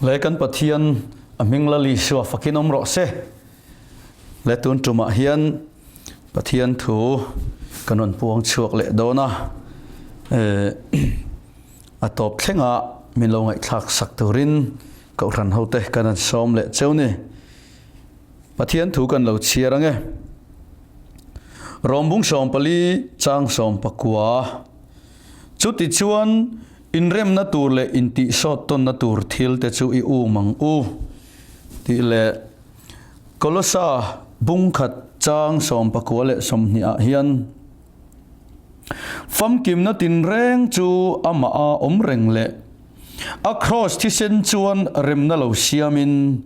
Le kan Pathian a hming Lal Isua fakin awm rawh se. Le tun tumah hian Pathian thu kan rawn puang chhuak leh dawn a. A tawp thlenga min lo ngaihthlak sak turin Kohhran hote kan han sawm leh cheu ni. Pathian thu kan lo chhiar ange. Rawmbung 14 chang 19. Chuti chuan inremna tur leh intihsawt tawnna tur thil te chu i um ang u tih leh Kolosa bung khat chang 19 leh 20 ah hian Famkimna tinreng chu amah a awm reng leh a kraws thisen chuan remna lo siamin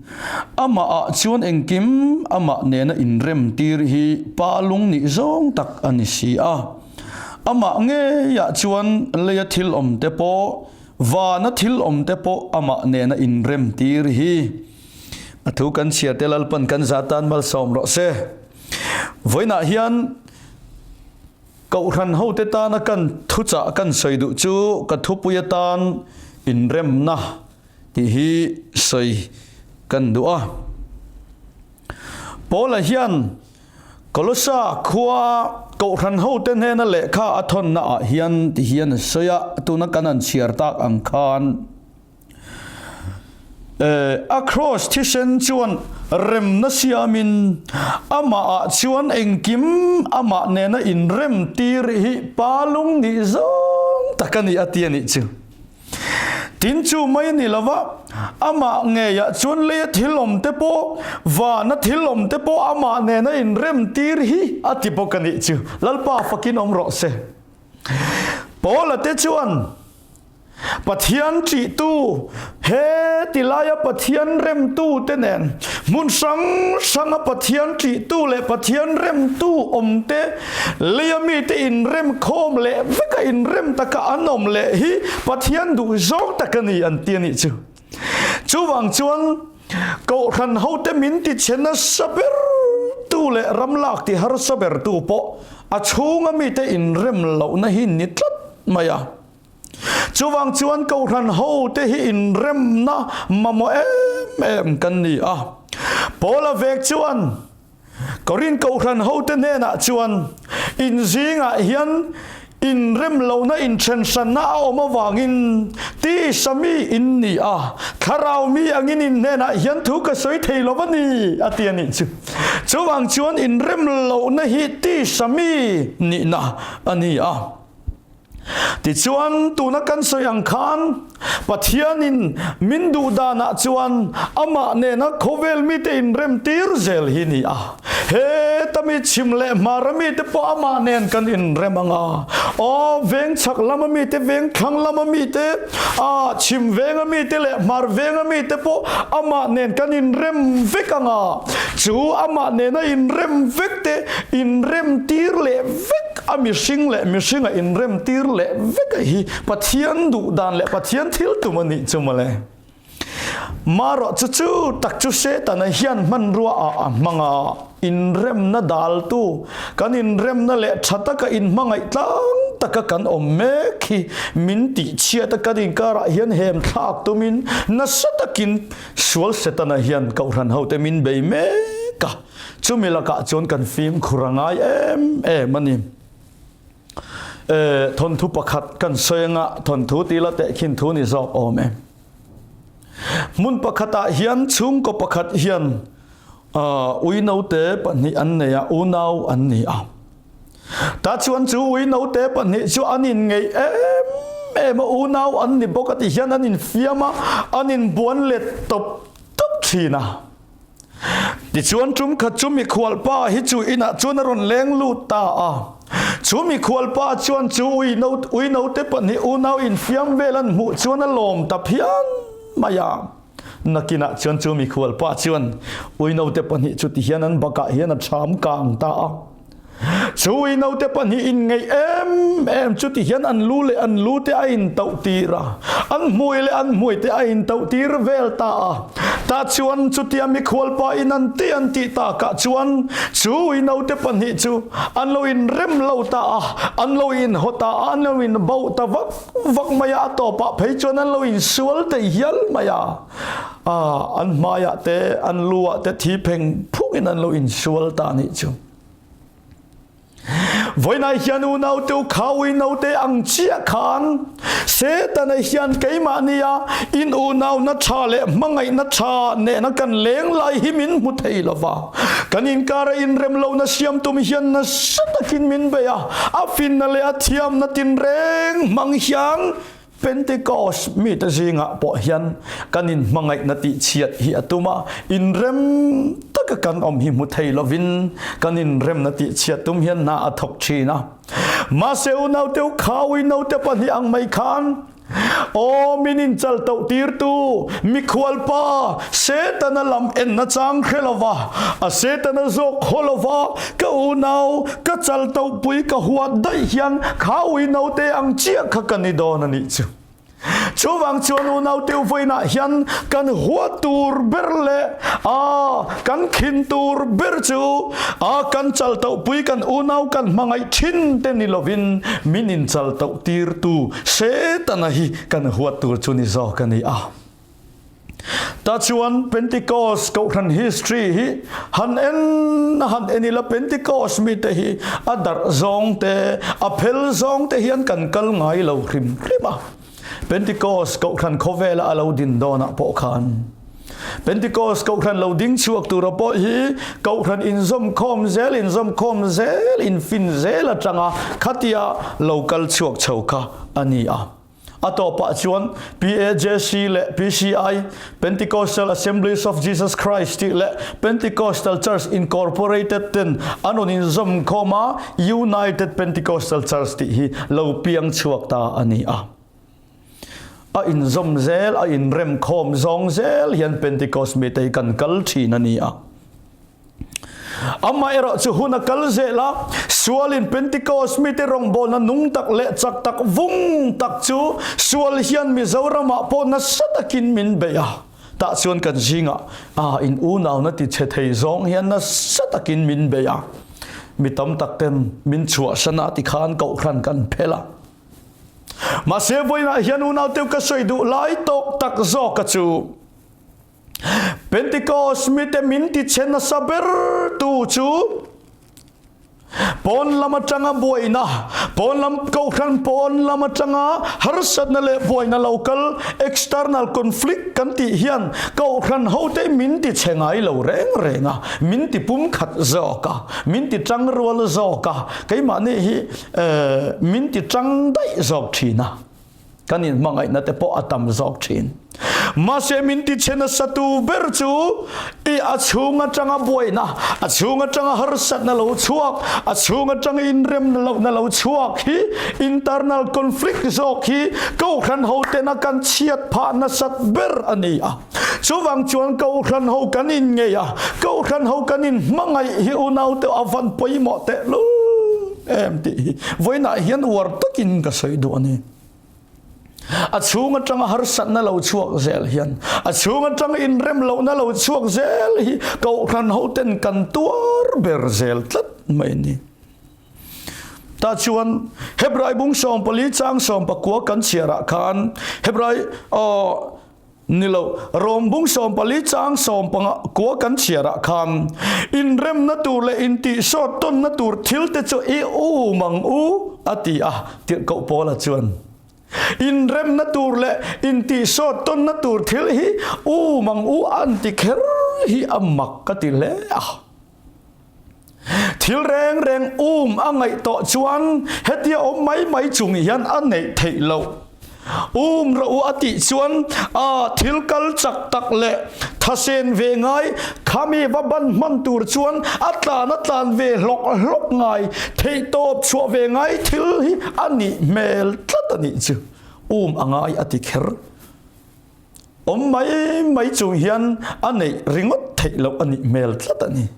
amah ah chuan engkim amah nena inrem tir hi pa lung nih zawng tak a ni si a. Amah ngeiah chuan leia thil awm te pawh, vana thil awm te pawh amah nena inrem tir hi a thu kan chhiar te Lalpan kan za tan malsawm rawh se. Vawiinah hian Kohhran hote tana kan thuchah kan sawi duh chu ka thupui atan inremna tih hi sawi kan duh a. Paula hian Kolosa khua Kohhran hote hnena lehkha a thawnna ah hian ti hian a sawi a, tuna kan han chhiar tak ang khan. A kraws thisen chuan remna siamin amahah chuan engkim amah nena inrem tir hi pa lung nih zawng tak a ni a ti a nih chu. Tin chu mai a ni lova, amah ngeiah chuan leia thil awm te pawh, vana thil awm te pawh amah nena inrem tir hi a ti bawk a nih chu. Lalpa fakin awm rawh se. Paula te chuan Pathian ṭihtu, he ti laia Pathian remtute nen hmun hrang hranga Pathian ṭihtu leh Pathian remtu awmte leia mite inremkhawm leh veka inrem taka an awm leh hi Pathian duh zawng tak a ni an ti a nih chu. Chuvang chuan Kohhran hote min tichhe nasa bertu leh ram lak ti harsa bertu pawh a chhunga mite inrem lohna hi ni tlat mai a. Chuvang chuan Kohhran hote hi inremna mamawh em em kan ni a. Paula vek chuan Korinth Kohhran hote hnenah chuan, In zingah hian inrem lohna inthenhranna a awm avangin tisa mi in ni a, thlarau mi angin in hnenah hian thu ka sawi thei lo a ni, a ti a nih chu. Chuvang chuan inrem lohna hi tisa mi nihna a ni a. Tichuan, tuna kan sawi ang khan, Pathianin min duh danah chuan amah nena khawvel mite inremtir zel hi ni a. Heta mi chhim leh hmara mite pawh amah nen kan inrem ang a. Aw, veng chhak lama mite, veng thlang lama mite, a chhim venga mite leh hmar venga mite pawh amah nen kan inrem vek ang a. Chu amah nena inrem vek te inremtir leh vek a mihring leh mihringa inremtir leh vek a hi Pathian duh dan leh Pathian thil tum a nih chu mawle. Marawh chu chu tak chu Setana hian hmanrua ah a hmang a, inremna daltu, kan inremna leh tha taka inhmangaih tlang taka kan awm mek hi min tihchhiat a kan inkarah hian hem thlak tumin nasa takin sual Setana hian Kohhran hote min bei mek a. Chumi lakah chuan kan fimkhur a ngai em em a ni. E, thawnthu pakhat kan sawi anga thawnthu tih la tehkhin thu ni zawk awm e. Hmun pakhatah hian chhungkaw pakhat hian uh, ui naute pahnih an nei a, unau an ni a. Ta chuan chu ui naute pahnih chu an inngeih em em a, unau an ni bawk a ti hian an infiam a, an inbuan let tawp tawp thin a. Tichuan tum khat chu mikhualpa hi chu inah chuan a rawn leng lut ta a. Chu mikhualpa chuan chu ui naute pahnih unau infiam vel an hmuh chuan a lawm ta phian mai a. Nakinah chuan chu mikhualpa chuan ui naute pahnih chu tihian an bakah hian a ṭham kang ta a. Chu ui naute pahnih inngeih em em chu tihian an lu leh an lu te a intauh tir a, an hmui leh an hmui te a intauh tir vel ta a. Tah chuan chutia mikhual pa in an ti an tih takah chuan chu uinaute pahnih chu an lo inrem lo ta a, an lo inhaw ta a, an lo inbauh ta vak vak mai a, a tawpah phei chuan an lo insual thei hial mai a. An hmaiah te, an lu ah te thi pheng phungin an lo insual ta a nih chu. Vawiinah hian unaute u kha uinaute ang chiah khan Setana hian keimahnia in unauna tha leh hmangaihna tha nena kan leng lai hi min hmu thei lo va. Kan inkara inremlohna siam tum hian nasa takin min bei a, a finna leh a thiamna tinreng hmang hian Pentecost mite zingah pawh hian kan inhmangaihna tihchhiat hi a tum a, inrem taka kan awm hi hmu thei lovin kan inremna tihchhiat tum hian hna a thawk thin a. Mahse unaute u khaui naute pahnih ang mai khan Aw min inchal toh tirtu mikhualpa Setana lam enna chang hre lova, a Setana zawk haw lova ka unau Ka chal topui ka huat daih hian kha ui naute ang chiah kha ka ni dawn a nih chu. Chuvang chuan unaute vawiinah hian kan huat tur ber leh a kan khin tur ber chu a kan chal topui kan unau kan hmangaih thin te ni lovin min inchal toh tirtu Setana hi kan huat tur chu ni zawk a ni a. Ta chuan Pentecost Kohhran history hi han en a han en ila Pentecost mite hi a darh zawng te, a phel zawng te hian kan kal ngai lo hrim hrim a. Pentecost Kohhran khawvela a lo din dawnah pawh khan Pentecost Kohhran lo ding chhuak tura pawh hi Kohhran inzawmkhawm zel inzawmkhawm zel infin zel atanga khatia lo kal chhuak chho kha a ni a. A tawpah chuan PAJC leh PCI, Pentecostal Assemblies of Jesus Christ tih leh Pentecostal Church Incorporated ten an rawn inzawm khawm a, United Pentecostal Church tih hi lo piang chhuak ta a ni a. A inzawm zel, a inrem khawm zawng zel hian Pentecost mite hi kan kal thin a ni a. Amaherawh chu hun a kal zel a, sualin Pentecost mite rawngbawlna nung tak leh chak tak vung tak chu sual hian Mizoramah pawh nasa takin min bei a. Tah chuan kan zingah a in unauna ti chhe thei zawng hian nasa takin min bei a. Mi tam tak ten min chhuahsan a tikhan kohhran kan phel a. Mahse vawiinah hian unaute ka sawi duh lai tawk tak zawka chu, Pentecost mite min ti chhe nasa ber tu chu pawn lam atanga buaina, pawn lam kohhran pawn lam atanga harsatna leh buaina lo kal, external conflict kan tih hian kohhran hote min ti chhe ngai lo reng reng a, min ti pumkhat zawk a, min ti tangrual zawk a, keimahni hi min ti tang daih zawk thin a. Kan inhmangaihna te pawh a tam zawk thin. Mahse min ti chhe nasa tu ber chu i a chhung atanga buaina, a chhung atanga harsatna lo chhuak, a chhung atanga inremna lohna lo chhuak hi internal conflict zawk hi Kohhran ho tena kan chhiat phah nasat ber a ni a. Chuvang chuan Kohhran ho kan inngei a, Kohhran ho kan inhmangaih hi unaute a van pawimawh tehlul em tih hi vawiinah hian uar takin ka sawi duh a ni. A chhung atanga harsatna lo chhuak zel hian, a chhung atanga inrem lohna lo chhuak zel hi Kohhran hoten kan tuar ber zel tlat mai a ni. Tah chuan Hebrai bung 14 chang 19 kan chhiarah khan Hebrai aw Ni lo, Rom bung 14 chang 15 kua kan chhiarah khan inremna tur leh intihsawt tawnna tur thil te chu i um ang u, a ti a, tirhkoh Paula chuan. Inremna tur leh intihsawt tawnna tur thil hi um ang u an ti kher hi a mak ka ti hle a. Thil reng reng um a ngaih tawh chuan hetia awm mai mai chung hian a neih theih loh. Um rawh u a tih chuan a thil kal chak tak leh thasen ve ngai, khami va ban hman tur chuan a tlan a tlan ve hlawk hlawk ngai, theihtawp chhuah ve ngai thil hi a nih hmel tlat a nih chu. Um a ngai a ti kher. Awm mai mai chung hian a neih ringawt theih loh a nih hmel tlat a ni.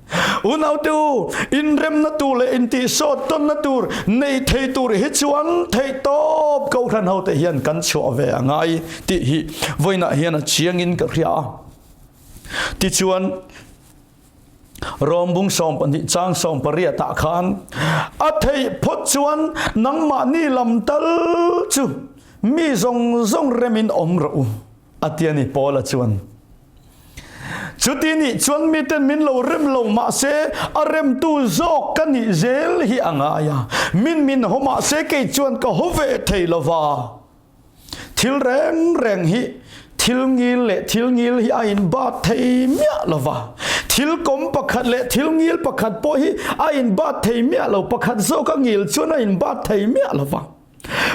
Unaute u, inremna tur leh intihsawt tawnna tur nei thei tur hi chuan theihtawp Kohhran hote hian kan chhuah ve a ngai tih hi vawiinah hian a chiangin ka hria a. Tichuan, Rom bung 12 chang 18 ah khan a theih phawt chuan nangmahni lam tal chu mi zawng zawng remin awm rawh u, a ti a ni Paula chuan. Chuti nih chuan miten min lo rem lo mahse a remtu zawk ka nih zel hi a ngai a, min min haw mahse kei chuan ka haw ve thei lo va. Thil reng reng hi thil ngil leh thil ngil hi a inbat thei miah lo va, thil kawm pakhat leh thil ngil pakhat pawh hi a inbat thei miah lo, pakhat zawk a ngil chuan a inbat thei miah lo va.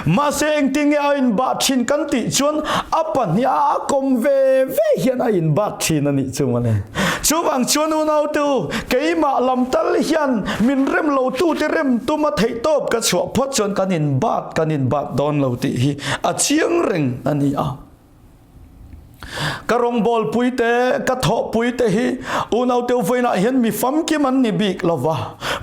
Mahse engtinge a inbah thin kan tih chuan a pahniha a kawm ve ve hian a inbat thin a nih chu mawle. Chuvang chuan unautu, keimah lam tal hian min rem lotute rem tuma theihtawp ka chhuah phawt chuan kan inbat kan inbat dawn lo tih hi a chiang reng a ni a. Ka rawngbawlpui te, ka thawhpui te hi unaute vawiinah hian mi famkim an ni bik lo va,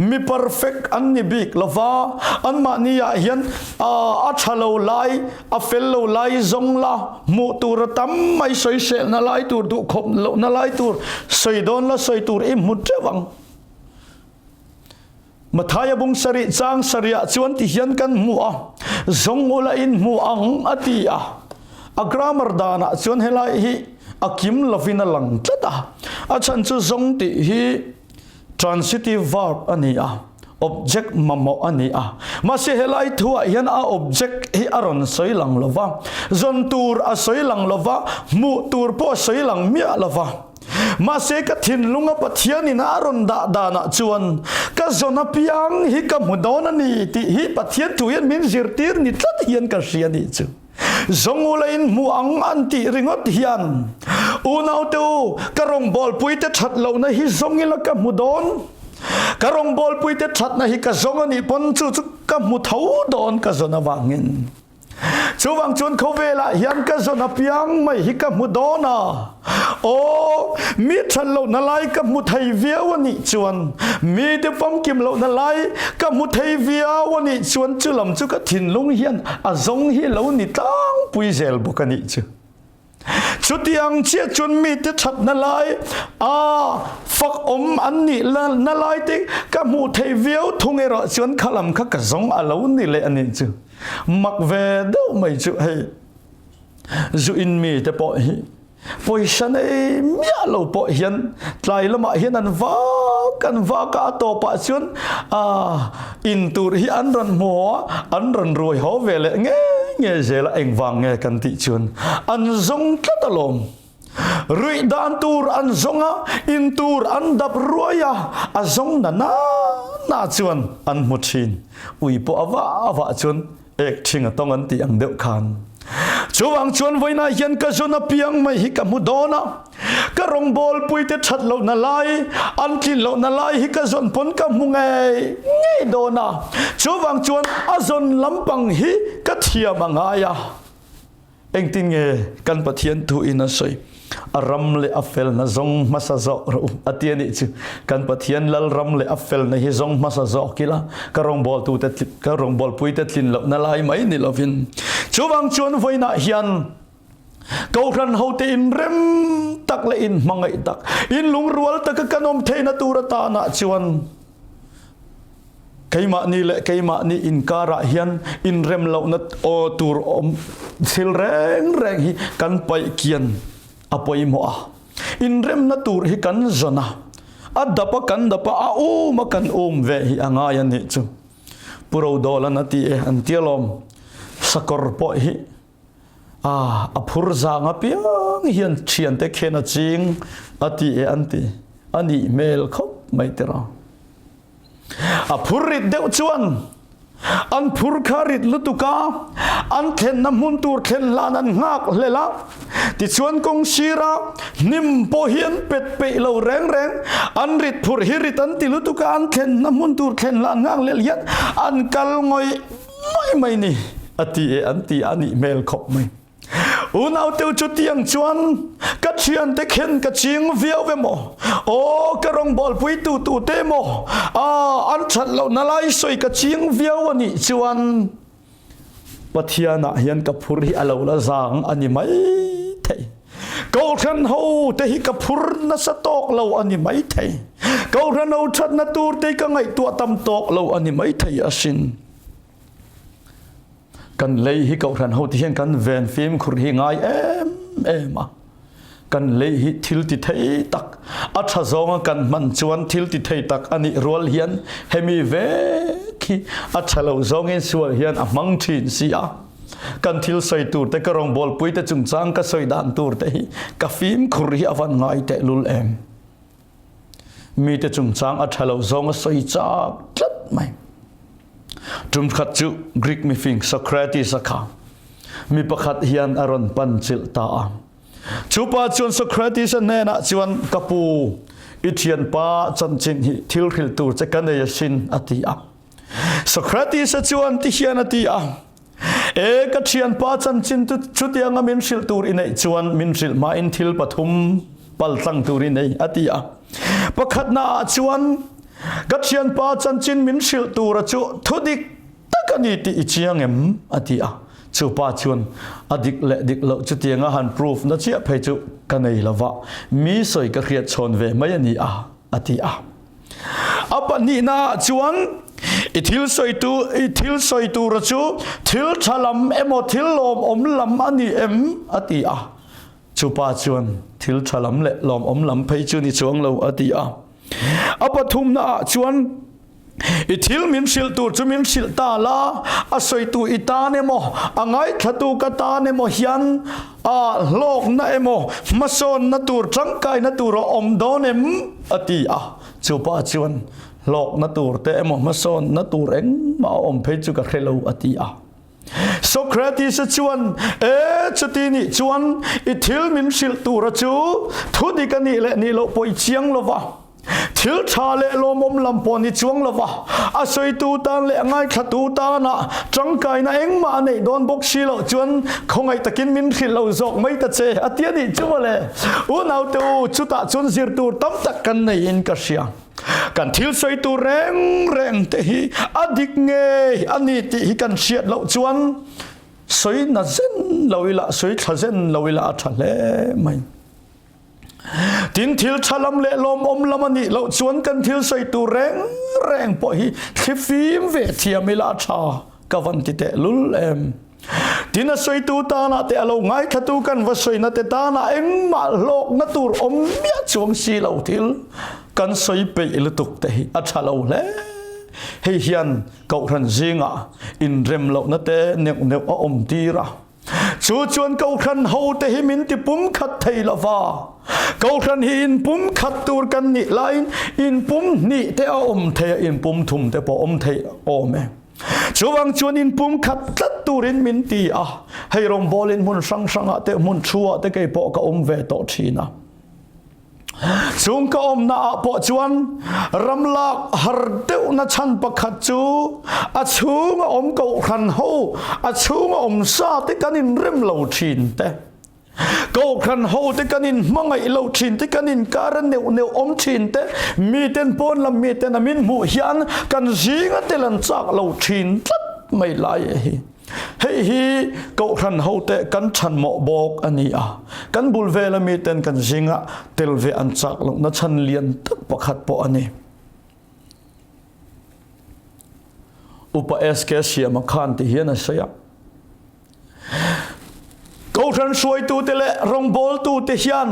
mi perfect an ni bik lo va, anmahni ah hian a tha lo lai, a fel lo lai zawng la hmuh tur a tam mai, sawiselna lai tur, duhkhawp lohna lai tur, sawi dawn la sawi tur i hmu teuh ang. Mathaia bung sarih chang sarihah chuan ti hian kan hmu a, Zawng ula in hmu ang a ti a. A grammar danah chuan helai hi a kim lovin a lang tlat a. A chhan chu zawng tih hi transitive verb a ni a, object mamawh a ni a. Mahse helai thuah hian a object hi a rawn sawi lang lo va, zawn tur a sawi lang lo va, hmuh tur pawh a sawi lang miah lo va. Mahse ka thinlunga Pathianin a rawn dah danah chuan ka zawn apiang hi ka hmu dawn a ni tih hi Pathian thu hian min zirtir ni tlat hian ka hria nih chu. Zawngula in hmu ang an tih ringawt hian unaute u ka rawngbawlpuite that lohna hi zawngila ka hmu dawn, ka rawngbawlpuite thatna hi ka zawng a nih pawn chu chu ka hmu tho dawn ka zawn avangin. Chuvang chuan khawvelah hian ka zawn apiang mai hi ka hmu dawn a, aw, mi that lohna lai ka hmu thei viau a nih chuan, mi te famkim lohna lai ka hmu thei viau a nih chuan chulam chu ka thinlung hian a zawng hi lo ni tlangpui zel bawk a nih chu. Chutiang chiah chuan mite thatna lai a fak awm an nih na lai te ka hmuh theih viau thung erawh chuan kha lam kha ka zawng a lo ni leh a nih chu. Mak ve deuh mai chu hei zu in mi te pawh hi pawisa nei miah lo pawh hian tlai lamah hian an vak an vak a, a tawpah chuan a in tur hi an rawn hmu a, an rawn ruai haw ve leh ngei ngei zel a, engvang nge kan tih chuan an zawng tlat alawm. Ruih dan tur an zawng a, in tur an dap ruai a, a zawng na na na chuan an hmu thin. Ui pawh a vah a vah chuan ek thing a tawng an tih ang deuh khan. Chuvang chuan vawiinah hian ka zawn apiang mai hi ka hmu dawn a, ka rawngbawlpui te that lohna lai, an tlin lohna lai hi ka zawn pawn ka hmu ngei ngei dawn a, chuvang chuan a zawn lampang hi ka thiam a ngai a. Engtin nge kan Pathian thu in a sawi? A ram leh a felna zawng hmasa zawk rawh u a ti a nih chu. Kan Pathian lal ram leh a felna hi zawng hmasa zawk ila ka rawngbawltute ka rawngbawlpuite tlin lohna lai mai ni lovin. Chuvang chuan vawiinah hian Kohhran hote inrem tak leh inhmangaih tak, inlungrual taka kan awm theihna tur atanah chuan Keimahni leh keimahni inkarah hian inrem lohna aw tur awm thil reng reng hi kan paih kian a pawimawh a. Inremna tur hi kan zawn a, a dap a kan dap a, a um a kan um ve hi a ngai a nih chu. Pu Rodawlan a ti e, an ti alawm. Sakawr pawh hi a a phur zang apiang hian thiante khen a ching a ti e an ti. A nih hmel khawp mai tiraw. A phur rit deuh chuan an phur kha rit lutuk a, an thlenna hmun tur thlen hlan an nghak hlel a. Tichuan kawng sira hnim pawh hi an pet peih lo reng reng, an rit phurh hi rit an ti lutuk a, an thlenna hmun tur thlen hlan nghak hlel hian an kal ngawih ngawih mai ni a ti e an ti a nih hmel khawp mai. Unauteu chutiang chuan ka thiante khen ka ching viau ve maw? Aw, ka rawngbawlpui tu tute maw? Aa, an that lohna lai sawi ka ching viau a nih chuan Pathianah hian ka phur hi a lo la zang a ni mai thei. Kohhran ho te hi ka phur nasa tawk lo a ni maithei. Kohhran ho thatna tur te hi ka ngaihtuah tam tawk lo a ni maithei asin. Kan lei hi kohhran ho te hian kan ven fimkhur hi ngai em em a. Kan lei hi thil ti thei tak, a tha zawnga kan hman chuan thil ti thei tak a nih rual hian hemi vek hi a tha lo zawngin sual hian a hmang thin si a. Kan thil sawi tur te ka rawngbawlpui te chungchang ka sawi dan tur te hi ka fimkhur hi a van ngai tehlul em. Mite chungchang a ṭha lo zawng a sawi chak tlat mai. Ṭum khat chu Greek mifing Socrates-a kha mi pakhat hian a rawn pan chilh ta a. Chu pa chuan Socrates-a hnenah chuan, Ka pu, i ṭhianpa chanchin hi thil hrilh tur che ka nei asin, a ti a. Socrates-a chuan ti hian a ti a, E, ka ṭhianpa chanchin chu chutianga min hrilh tur i neih chuan min hrilh hmain thil pathum paltlang tur i nei, a ti a. Pakhatnaah chuan, Ka ṭhianpa chanchin min hrilh tura chu thudik tak a ni tih i chiang em? a ti a. Chu pa chuan, A dik leh dik loh chutianga han proof na chiah phei chu ka nei lo va, mi sawi ka hriat chhawn ve mai a ni a, a ti a. A pahnihnaah chuan i thil sawitu i thil sawi tura chu thil tha lam emaw thil lawmawm lam a ni em? a ti a. Chupa chuan thil tha lam leh lawmawm lam phei chu ni chuang lo a ti a. A pathumnaah chuan i thil min hrilh tur chu min hrilh ta la, a sawitu i tan emaw a ngaithlatu ka tan emaw hian a hlawkna emaw hmasawnna tur tangkaina tur a awm dawn em? A ti a, chu pa chuan, Hlawkna tur te emaw hmasawnna tur engmah a awm phei chu ka hre lo, a ti a. Socrates-a chuan, E, chuti nih chuan i thil min hrilh tura chu thudik a nih leh nih loh pawh i chiang lo va, thil tha leh lawmawm lam pawh ni chuang lo va, a sawitu tan leh a ngaithlatu tana tangkaina engmah a neih dawn bawk si loh chuan khawngaih takin min hrilh lo zawk mai ta che, a ti a nih chu mawle. Unaute u, chutah chuan zir tur tam tak kan neiin ka hria. Kan thil sawi tur reng reng te hi a dik ngei a ni tih hi kan hriat loh chuan sawi na zen lo ila, sawi thla zen lo ila a tha hle mai. Tin, thil tha lam leh lawmawm lam a nih loh chuan kan thil sawi tur reng reng pawh hi thlifim ve thiam ila a tha ka van ti teh lul em. Tin, a sawitu tanah te a lo ngaithlatu kan va sawina te tanah engmah hlawkna tur awm miah chuang si lo thil kan sawi peih lutuk te hi a tha lo hle. Hei hian Kohhran zingah inrem lohna te neuh neuh a awm tir a. Chu chuan Kohhran hote hi min ti pumkhat thei lo va. Kohhran hi inpumkhat tur kan nih laiin inpum hnih te a awm thei a, inpum thum te pawh awm thei awm e. Chuvang chuan inpumkhat tlat turin min ti a, hei rawngbawlin hmun hrang hrangah te hmun thu-ah te kei pawh ka awm ve tawh thin a. Chung ka awmna ah pawh chuan ram lak har deuhna chhan pakhat chu a chhunga awm kohhran ho, a chhunga awm sa te kan inrem lo thin te, kohhran ho te kan inhmangaih lo thin te, kan inkar a neuh neuh awm thin te, miten pawn lam miten a min hmuh hian kan zinga tel an chak lo thin tlat mai lai hi. Hei hi Kohhran hote kan chhanmawh bawk a ni a, kan bul vela miten kan zingah tel ve an chak lohna chhan lian tak pakhat pawh a ni. Upa SK Siama khan ti hian a sawi a. Kohhran hruaitute leh rawngbawltute hian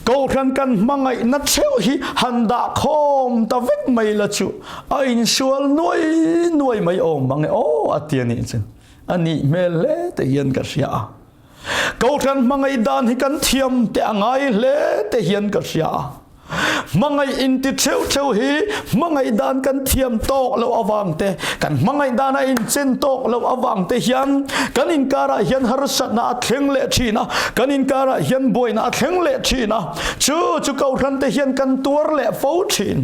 Kohhran kan hmangaihna theuh hi han dah khawm ta vek mai la chu a insual nuai nuai mai awm mang e aw a ti a nih chu. A nih hmel hle te hian ka hria a. Kohhran hmangaih dan hi kan thiam te a ngai hle te hian ka hria a. Hmangaih inti theuh theuh hi hmangaih dan kan thiam tawk loh avang te, kan hmangaih dan a inchen tawk loh avang te hian kan inkarah hian harsatna a thleng leh thin a, kan inkarah hian buaina a thleng leh thin a, chu chu Kohhran te hian kan tuar leh fo thin.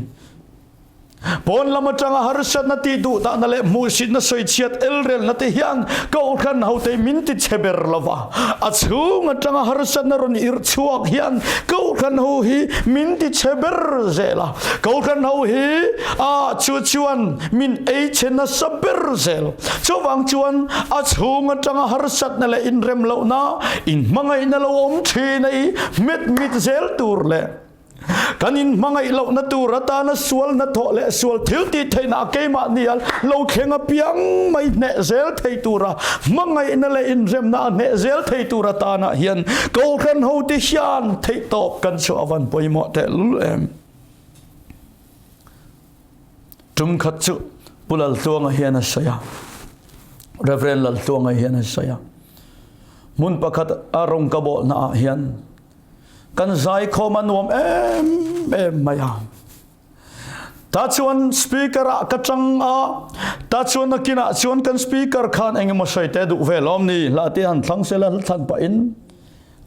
Pawn lam atanga harsatna tih duhdahna leh hmuhsitna sawichhiat elrelna te hian Kohhran hote min ti chhe ber lo va, a chhung atanga harsatna rawn irh chhuak hian Kohhran ho hi min ti chhe ber zel a. Kohhran ho hi a chu chuan min ei chhe nasa ber zel. Chuvang chuan a chhung atanga harsatna leh inrem lohna, inhmangaihna lo awm thin a i hmet mit zel tur leh Kan inhmangaih lohna tur atana sual hnathawh leh sual thil tih theihna keimahni a lo thleng apiang mai hneh zel thei tura hmangaihna leh inremna a hneh zel thei tur atanah hian Kohhran hote hian theihtawp kan chhuah avan pawimawh tehlul em. Tum khat chu Pu Laltluanga hian a sawi a, Rev. Laltluanga hian a sawi a, hmun pakhat a rawng ka bawlhna ah hian Kan zaikhawm a nuam em em mai a. Ta chuan speaker ah ka tang a, ta chuan nakinah chuan kan speaker khan engemaw sawi te duh ve lawm ni, hla te han thlang sela hla thlan pahin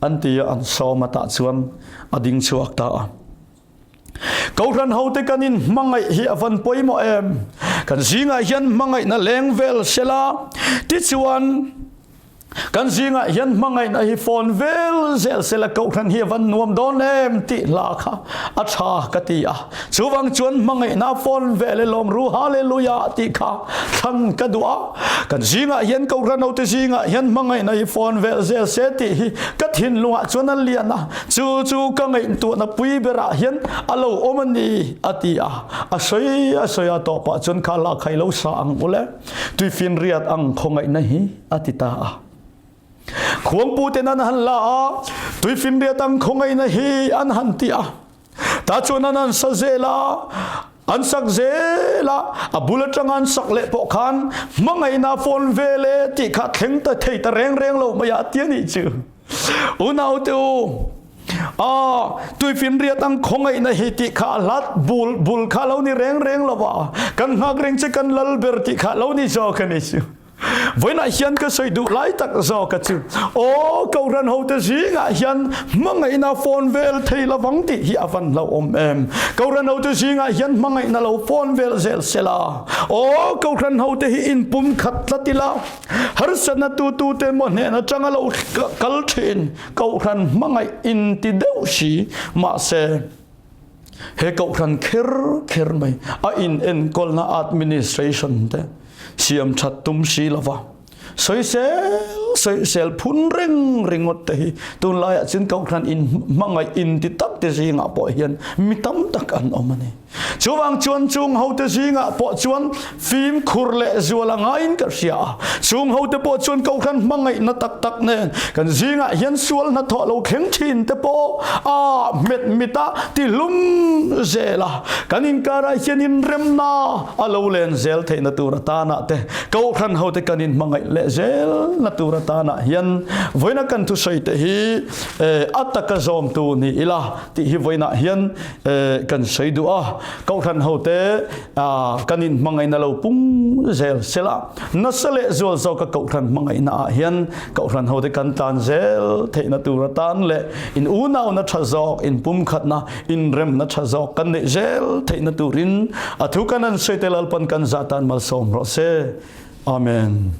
an ti a, an sawm a tah chuan a ding chhuak ta a. Kohhran hote kan in hmangaih hi a van pawimawh em? Kan zingah hian hmangaihna leng vel sela, tichuan Kan zingah hian hmangaihna hi fawn vel zel sela kohhran hi a van nuam dawn em tih hla kha a tha ka ti a. Chuvang chuan hmangaihna fawn vel e lawm ru hallelujah tih kha thlan ka duh a. Kan zingah hian kohhran hote zingah hian hmangaihna hi fawn vel zel se tih hi ka thinlungah chuan a lian a. Chu chu ka ngaihtuahna pui berah hian a lo awm a ni a ti a. A sawi a sawi a tawpah chuan kha hla kha i lo sa ang ule. Tuifinriat ang khawngaihna hi a ti ta a. Khuangputen an han la a, tuifinriat ang khawngaihna hi an han ti a. Ta chuan an han sa zel a, an sak zel a, a bul atanga an sak leh pawh khan hmangaihna fawn vel e tih kha thleng ta thei ta reng reng lo mai a ti a nih chu. Unaute u, a tuifinriat ang khawngaihna hi tih kha a hlat bul bul kha lo ni reng reng lo va, kan nghak reng che kan lal ber tih kha lo ni zawk a ni chu. Vawiinah hian ka sawi duh lai tak zawk a chu, aw Kohhran hote zingah hian hmangaihna fawn vel thei lovang tih hi a van hlauhawm em. Kohhran hote zingah hian hmangaihna lo fawn vel zel sela, aw Kohhran hote hi inpumkhat tlat ila, Harsatna tutute maw hnen atanga lo kal thin Kohhran hmangaih in ti deuh si mahse he Kohhran kher kher mai a in enkawlna administration te siam that tum si lova sawisel sawisel phun reng ringawt te hi tunlaiah chuan Kohhran in hmangaih in ti tak te zingah pawh hian mi tam tak an awm a ni. Chuvang chuan chung hote zingah pawh chuan fimkhur leh zual a ngaiin ka hria a. Chung hote pawh chuan Kohhran hmangaihna tak tak nen kan zingah hian sual hnathawh lo thleng thin te pawh a hmet mit a tihlum zel a. Kan inkarah hian inremna a lo len zel theihna tur atanah te Kohhran hote kan inhmangaih leh zelna tur atanah hian vawiina kan thusawi te hi a taka zawmtu ni ila tih hi vawiinah hian kan sawi duh a Kohhran hote kan in hmangaihna lo pung zel sela nasa leh zual zawk a Kohhran hmangaihna ah hian Kohhran hote kan tlan zel theihna tur atan leh in unauna tha zawk in pumkhatna in remna tha zawk kan neih zel theihna turin a thu kan han sawi te Lalpan kan zah tan malsawm rawh se. Amen.